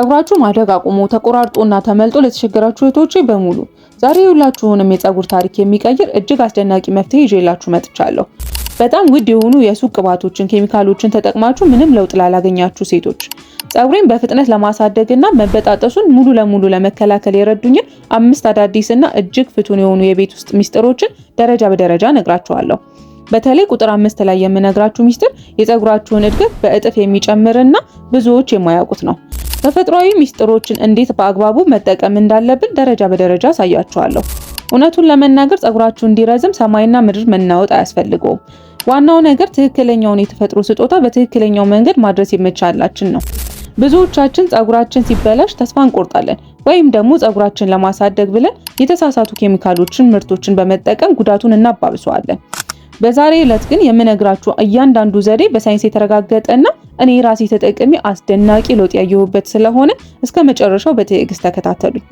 ፀጉራችሁ ማደግ አቁሞ ተቆራርጦና ተመልጦ ለተቸገራችሁ እህቶቼ በሙሉ ዛሬ የሁላችሁንም የፀጉር ታሪክ የሚቀይር እጅግ አስደናቂ መፍትሄ ይዤላችሁ መጥቻለሁ። በጣም ውድ የሆኑ የሱቅ ቅባቶችን፣ ኬሚካሎችን ተጠቅማችሁ ምንም ለውጥ ላላገኛችሁ ሴቶች ፀጉሬን በፍጥነት ለማሳደግና መበጣጠሱን ሙሉ ለሙሉ ለመከላከል የረዱኝን አምስት አዳዲስና እጅግ ፍቱን የሆኑ የቤት ውስጥ ሚስጥሮችን ደረጃ በደረጃ እነግራችኋለሁ። በተለይ ቁጥር 5 ላይ የምነግራችሁ ሚስጥር የፀጉራችሁን እድገት በእጥፍ የሚጨምርና ብዙዎች የማያውቁት ነው። ተፈጥሯዊ ሚስጥሮችን እንዴት በአግባቡ መጠቀም እንዳለብን ደረጃ በደረጃ አሳያችኋለሁ። እውነቱን ለመናገር ፀጉራችሁ እንዲረዝም ሰማይና ምድር መናወጥ አያስፈልገውም። ዋናው ነገር ትክክለኛውን የተፈጥሮ ስጦታ በትክክለኛው መንገድ ማድረስ የመቻላችን ነው። ብዙዎቻችን ፀጉራችን ሲበላሽ ተስፋ እንቆርጣለን፣ ወይም ደግሞ ፀጉራችን ለማሳደግ ብለን የተሳሳቱ ኬሚካሎችን፣ ምርቶችን በመጠቀም ጉዳቱን እናባብሰዋለን። በዛሬ ዕለት ግን የምነግራችሁ እያንዳንዱ ዘዴ በሳይንስ የተረጋገጠና እኔ ራሴ ተጠቅሜ አስደናቂ ለውጥ ያየሁበት ስለሆነ እስከ መጨረሻው በትዕግስት ተከታተሉኝ።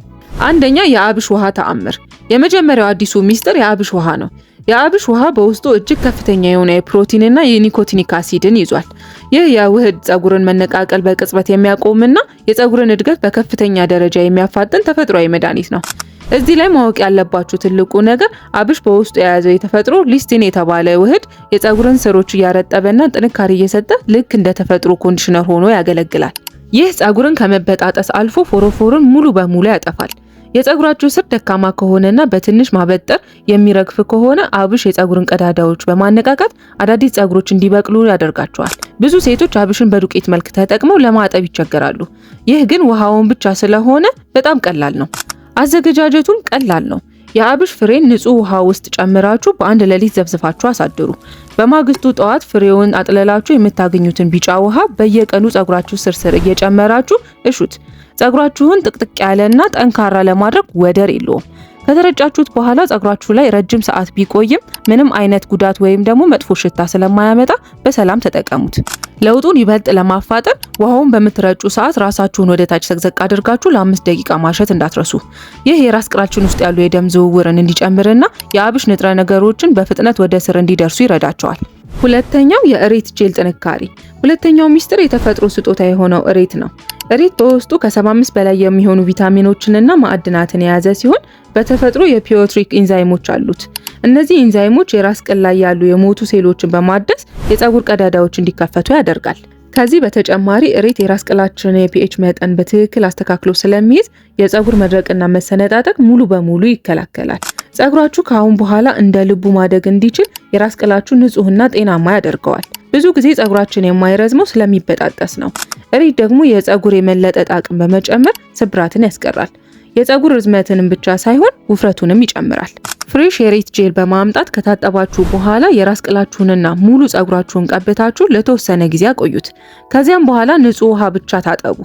አንደኛ፣ የአብሽ ውሃ ተአምር። የመጀመሪያው አዲሱ ሚስጥር የአብሽ ውሃ ነው። የአብሽ ውሃ በውስጡ እጅግ ከፍተኛ የሆነ የፕሮቲንና የ nicotinic acid ን ይዟል። ይህ የውህድ ፀጉርን መነቃቀል በቅጽበት የሚያቆምና የፀጉርን እድገት በከፍተኛ ደረጃ የሚያፋጥን ተፈጥሯዊ መድኃኒት ነው። እዚህ ላይ ማወቅ ያለባችሁ ትልቁ ነገር አብሽ በውስጡ የያዘው የተፈጥሮ lecithin የተባለ ውህድ የፀጉርን ስሮች እያረጠበና ጥንካሬ እየሰጠ ልክ እንደ ተፈጥሮ conditioner ሆኖ ያገለግላል። ይህ ፀጉርን ከመበጣጠስ አልፎ ፎሮፎርን ሙሉ በሙሉ ያጠፋል። የፀጉራችሁ ስር ደካማ ከሆነና በትንሽ ማበጠር የሚረግፍ ከሆነ አብሽ የፀጉርን ቀዳዳዎች በማነቃቃት አዳዲስ ፀጉሮች እንዲበቅሉ ያደርጋቸዋል። ብዙ ሴቶች አብሽን በዱቄት መልክ ተጠቅመው ለማጠብ ይቸገራሉ። ይህ ግን ውሃውን ብቻ ስለሆነ በጣም ቀላል ነው። አዘገጃጀቱም ቀላል ነው። የአብሽ ፍሬን ንጹህ ውሃ ውስጥ ጨምራችሁ በአንድ ሌሊት ዘፍዝፋችሁ አሳድሩ። በማግስቱ ጠዋት ፍሬውን አጥለላችሁ የምታገኙትን ቢጫ ውሃ በየቀኑ ፀጉራችሁ ስርስር እየጨመራችሁ እሹት። ፀጉራችሁን ጥቅጥቅ ያለና ጠንካራ ለማድረግ ወደር የለውም። ከተረጫችሁት በኋላ ፀጉራችሁ ላይ ረጅም ሰዓት ቢቆይም ምንም አይነት ጉዳት ወይም ደግሞ መጥፎ ሽታ ስለማያመጣ በሰላም ተጠቀሙት። ለውጡን ይበልጥ ለማፋጠን ውሃውን በምትረጩ ሰዓት ራሳችሁን ወደ ታች ዘቅዘቅ አድርጋችሁ ለ5 ደቂቃ ማሸት እንዳትረሱ። ይህ የራስ ቅላችን ውስጥ ያሉ የደም ዝውውርን እንዲጨምርና የአብሽ ንጥረ ነገሮችን በፍጥነት ወደ ስር እንዲደርሱ ይረዳቸዋል። ሁለተኛው የእሬት ጄል ጥንካሬ። ሁለተኛው ሚስጥር የተፈጥሮ ስጦታ የሆነው እሬት ነው። እሬት በውስጡ ከ75 በላይ የሚሆኑ ቪታሚኖችንና ማዕድናትን የያዘ ሲሆን በተፈጥሮ የ proteolytic ኢንዛይሞች አሉት። እነዚህ ኢንዛይሞች የራስ ቅል ላይ ያሉ የሞቱ ሴሎችን በማደስ የፀጉር ቀዳዳዎች እንዲከፈቱ ያደርጋል። ከዚህ በተጨማሪ እሬት የራስ ቅላችንን የ pH መጠን በትክክል አስተካክሎ ስለሚይዝ የፀጉር መድረቅና መሰነጣጠቅ ሙሉ በሙሉ ይከላከላል። ፀጉራችሁ ከአሁን በኋላ እንደ ልቡ ማደግ እንዲችል የራስ ቅላችሁ ንጹህና ጤናማ ያደርገዋል። ብዙ ጊዜ ፀጉራችን የማይረዝመው ስለሚበጣጠስ ነው። እሬት ደግሞ የፀጉር የመለጠጥ አቅም በመጨመር ስብራትን ያስቀራል። የፀጉር ርዝመትንም ብቻ ሳይሆን ውፍረቱንም ይጨምራል። Fresh የሬት ጄል በማምጣት ከታጠባችሁ በኋላ የራስ ቅላችሁንና ሙሉ ፀጉራችሁን ቀብታችሁ ለተወሰነ ጊዜ አቆዩት። ከዚያም በኋላ ንጹህ ውሃ ብቻ ታጠቡ።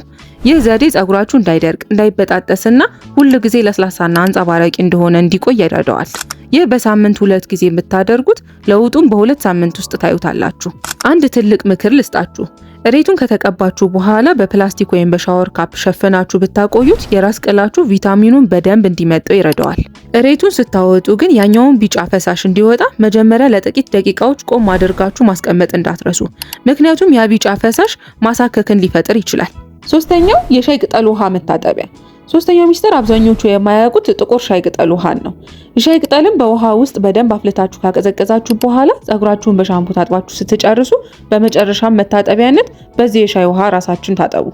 ይህ ዘዴ ፀጉራችሁ እንዳይደርቅ፣ እንዳይበጣጠስና ሁል ጊዜ ለስላሳና አንጸባራቂ እንደሆነ እንዲቆይ ይረዳዋል። ይህ በሳምንት ሁለት ጊዜ የምታደርጉት ለውጡን በ2 ሳምንት ውስጥ ታዩታላችሁ። አንድ ትልቅ ምክር ልስጣችሁ። እሬቱን ከተቀባችሁ በኋላ በፕላስቲክ ወይም በ shower cap ሸፍናችሁ ብታቆዩት የራስ ቅላችሁ ቪታሚኑን በደንብ እንዲመጠው ይረዳዋል። እሬቱን ስታወጡ ግን ያኛውን ቢጫ ፈሳሽ እንዲወጣ መጀመሪያ ለጥቂት ደቂቃዎች ቆም አድርጋችሁ ማስቀመጥ እንዳትረሱ። ምክንያቱም ያ ቢጫ ፈሳሽ ማሳከክን ሊፈጥር ይችላል። ሶስተኛው የሻይ ቅጠል ውሃ መታጠቢያ። ሶስተኛው ሚስጥር አብዛኞቹ የማያውቁት ጥቁር ሻይ ቅጠል ውሃን ነው። የሻይ ቅጠልን በውሃ ውስጥ በደንብ አፍልታችሁ ካቀዘቀዛችሁ በኋላ ፀጉራችሁን በሻምፖ ታጥባችሁ ስትጨርሱ በመጨረሻም መታጠቢያነት በዚህ የሻይ ውሃ ራሳችሁን ታጠቡ።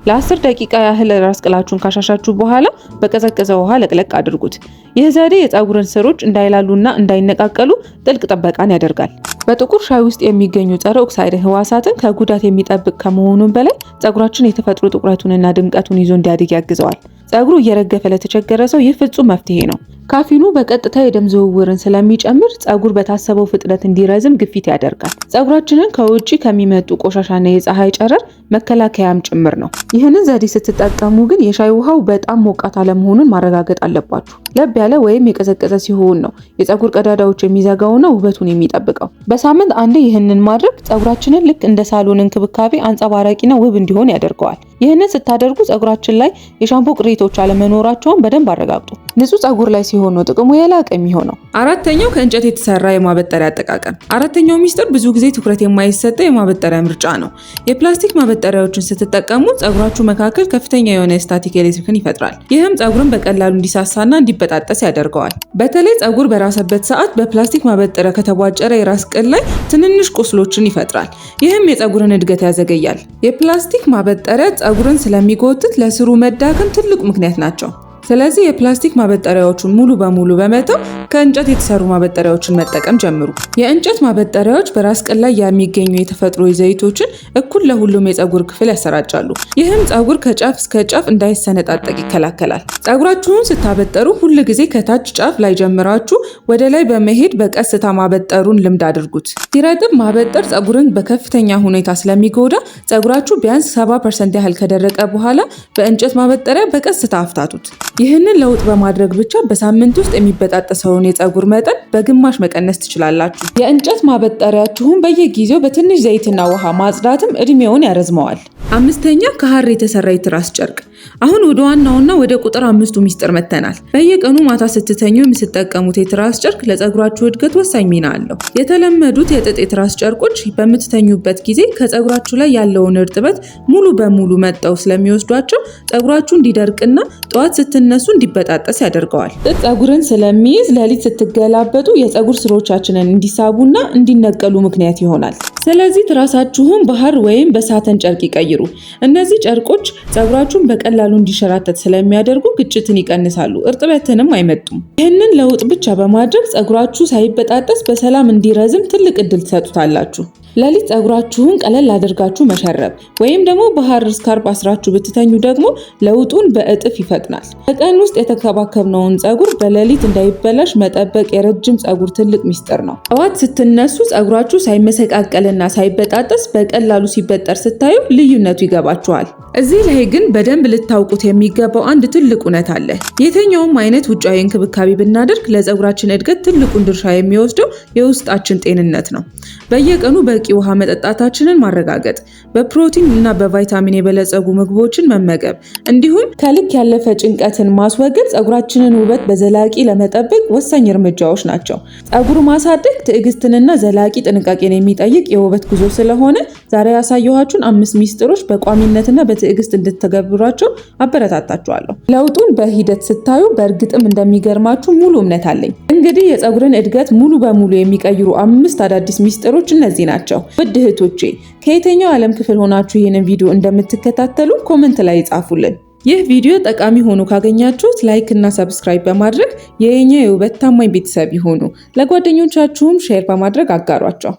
ለ10 ደቂቃ ያህል ራስ ቅላችሁን ካሻሻችሁ በኋላ በቀዘቀዘ ውሃ ለቅለቅ አድርጉት። ይህ ዘዴ የፀጉርን ስሮች እንዳይላሉና እንዳይነቃቀሉ ጥልቅ ጥበቃን ያደርጋል። በጥቁር ሻይ ውስጥ የሚገኙ ጸረ ኦክሳይድ ህዋሳትን ከጉዳት የሚጠብቅ ከመሆኑም በላይ ፀጉራችን የተፈጥሮ ጥቁረቱንና ድምቀቱን ይዞ እንዲያድግ ያግዘዋል። ፀጉሩ እየረገፈ ለተቸገረ ሰው ይህ ፍጹም መፍትሄ ነው። ካፊኑ በቀጥታ የደም ዝውውርን ስለሚጨምር ፀጉር በታሰበው ፍጥነት እንዲረዝም ግፊት ያደርጋል። ፀጉራችንን ከውጭ ከሚመጡ ቆሻሻና የፀሐይ ጨረር መከላከያም ጭምር ነው። ይህንን ዘዴ ስትጠቀሙ ግን የሻይ ውሃው በጣም ሞቃት አለመሆኑን ማረጋገጥ አለባችሁ። ለብ ያለ ወይም የቀዘቀዘ ሲሆን ነው የፀጉር ቀዳዳዎች የሚዘጋውና ውበቱን የሚጠብቀው። በሳምንት አንዴ ይህንን ማድረግ ፀጉራችንን ልክ እንደ ሳሎን እንክብካቤ አንጸባራቂና ውብ እንዲሆን ያደርገዋል። ይህንን ስታደርጉ ፀጉራችን ላይ የሻምፖ ቅሪቶች አለመኖራቸውን በደንብ አረጋግጡ። ንጹህ ፀጉር ላይ ሲሆን ነው ጥቅሙ የላቀ የሚሆነው። አራተኛው ከእንጨት የተሰራ የማበጠሪያ አጠቃቀም። አራተኛው ሚስጥር ብዙ ጊዜ ትኩረት የማይሰጠው የማበጠሪያ ምርጫ ነው። የፕላስቲክ ማበጠሪያዎችን ስትጠቀሙ ፀጉራችሁ መካከል ከፍተኛ የሆነ static ኤሌክትሪክን ይፈጥራል። ይህም ፀጉርን በቀላሉ እንዲሳሳና እንዲበጣጠስ ያደርገዋል። በተለይ ፀጉር በራሰበት ሰዓት በፕላስቲክ ማበጠሪያ ከተቧጨረ የራስ ቅል ላይ ትንንሽ ቁስሎችን ይፈጥራል። ይህም የፀጉርን እድገት ያዘገያል። የፕላስቲክ ማበጠሪያ ፀጉርን ስለሚጎትት ለስሩ መዳከም ትልቁ ምክንያት ናቸው። ስለዚህ የፕላስቲክ ማበጠሪያዎቹን ሙሉ በሙሉ በመተው ከእንጨት የተሰሩ ማበጠሪያዎችን መጠቀም ጀምሩ። የእንጨት ማበጠሪያዎች በራስ ቅል ላይ የሚገኙ የተፈጥሮ ዘይቶችን እኩል ለሁሉም የፀጉር ክፍል ያሰራጫሉ። ይህም ፀጉር ከጫፍ እስከ ጫፍ እንዳይሰነጣጠቅ ይከላከላል። ፀጉራችሁን ስታበጠሩ ሁል ጊዜ ከታች ጫፍ ላይ ጀምራችሁ ወደ ላይ በመሄድ በቀስታ ማበጠሩን ልምድ አድርጉት። ሲረጥብ ማበጠር ፀጉርን በከፍተኛ ሁኔታ ስለሚጎዳ ፀጉራችሁ ቢያንስ 70% ያህል ከደረቀ በኋላ በእንጨት ማበጠሪያ በቀስታ አፍታቱት። ይህንን ለውጥ በማድረግ ብቻ በሳምንት ውስጥ የሚበጣጠሰውን የፀጉር መጠን በግማሽ መቀነስ ትችላላችሁ። የእንጨት ማበጠሪያችሁን በየጊዜው በትንሽ ዘይትና ውሃ ማጽዳትም እድሜውን ያረዝመዋል። አምስተኛ፣ ከሐር የተሰራ የትራስ ጨርቅ። አሁን ወደ ዋናውና ወደ ቁጥር 5ቱ ሚስጥር መተናል። በየቀኑ ማታ ስትተኙ የምትጠቀሙት የትራስ ጨርቅ ለፀጉራችሁ እድገት ወሳኝ ሚና አለው። የተለመዱት የጥጥ የትራስ ጨርቆች በምትተኙበት ጊዜ ከፀጉራችሁ ላይ ያለውን እርጥበት ሙሉ በሙሉ መጠው ስለሚወስዷቸው ፀጉራችሁ እንዲደርቅና ጠዋት ስትነሱ እንዲበጣጠስ ያደርገዋል። ጥጥ ፀጉርን ስለሚይዝ ሌሊት ስትገላበጡ የፀጉር ስሮቻችንን እንዲሳቡና እንዲነቀሉ ምክንያት ይሆናል። ስለዚህ ትራሳችሁን በሐር ወይም በ satin ጨርቅ ይቀይሩ። እነዚህ ጨርቆች ፀጉራችሁን በቀላሉ እንዲሸራተት ስለሚያደርጉ ግጭትን ይቀንሳሉ፣ እርጥበትንም አይመጡም። ይህንን ለውጥ ብቻ በማድረግ ፀጉራችሁ ሳይበጣጠስ በሰላም እንዲረዝም ትልቅ እድል ትሰጡታላችሁ። ሌሊት ፀጉራችሁን ቀለል አድርጋችሁ መሸረብ ወይም ደግሞ በሐር scarf አስራችሁ ብትተኙ ደግሞ ለውጡን በእጥፍ ይፈጥናል። በቀን ውስጥ የተከባከብነውን ፀጉር በሌሊት እንዳይበላሽ መጠበቅ የረጅም ፀጉር ትልቅ ሚስጥር ነው። ጠዋት ስትነሱ ፀጉራችሁ ሳይመሰቃቀልና ሳይበጣጠስ በቀላሉ ሲበጠር ስታዩ ልዩነቱ ይገባችኋል። እዚህ ላይ ግን በደንብ ልታውቁት የሚገባው አንድ ትልቅ እውነት አለ። የትኛውም አይነት ውጫዊ እንክብካቤ ብናደርግ ለፀጉራችን እድገት ትልቁን ድርሻ የሚወስደው የውስጣችን ጤንነት ነው። በየቀኑ በቂ ውሃ መጠጣታችንን ማረጋገጥ፣ በፕሮቲን እና በቫይታሚን የበለጸጉ ምግቦችን መመገብ እንዲሁም ከልክ ያለፈ ጭንቀትን ማስወገድ ፀጉራችንን ውበት በዘላቂ ለመጠበቅ ወሳኝ እርምጃዎች ናቸው። ፀጉር ማሳደግ ትዕግስትንና ዘላቂ ጥንቃቄን የሚጠይቅ የውበት ጉዞ ስለሆነ ዛሬ ያሳየኋችሁን 5 ሚስጥሮች በቋሚነትና በትዕግስት እንድትተገብሯቸው አበረታታችኋለሁ። ለውጡን በሂደት ስታዩ በእርግጥም እንደሚገርማችሁ ሙሉ እምነት አለኝ። እንግዲህ የፀጉርን እድገት ሙሉ በሙሉ የሚቀይሩ 5 አዳዲስ ሚስጥሮች እነዚህ ናቸው። ውድ እህቶቼ ከየትኛው ዓለም ክፍል ሆናችሁ ይህንን ቪዲዮ እንደምትከታተሉ comment ላይ ጻፉልን። ይህ ቪዲዮ ጠቃሚ ሆኖ ካገኛችሁት like እና subscribe በማድረግ የኛ የውበት ታማኝ ቤተሰብ ይሁኑ። ለጓደኞቻችሁም share በማድረግ አጋሯቸው።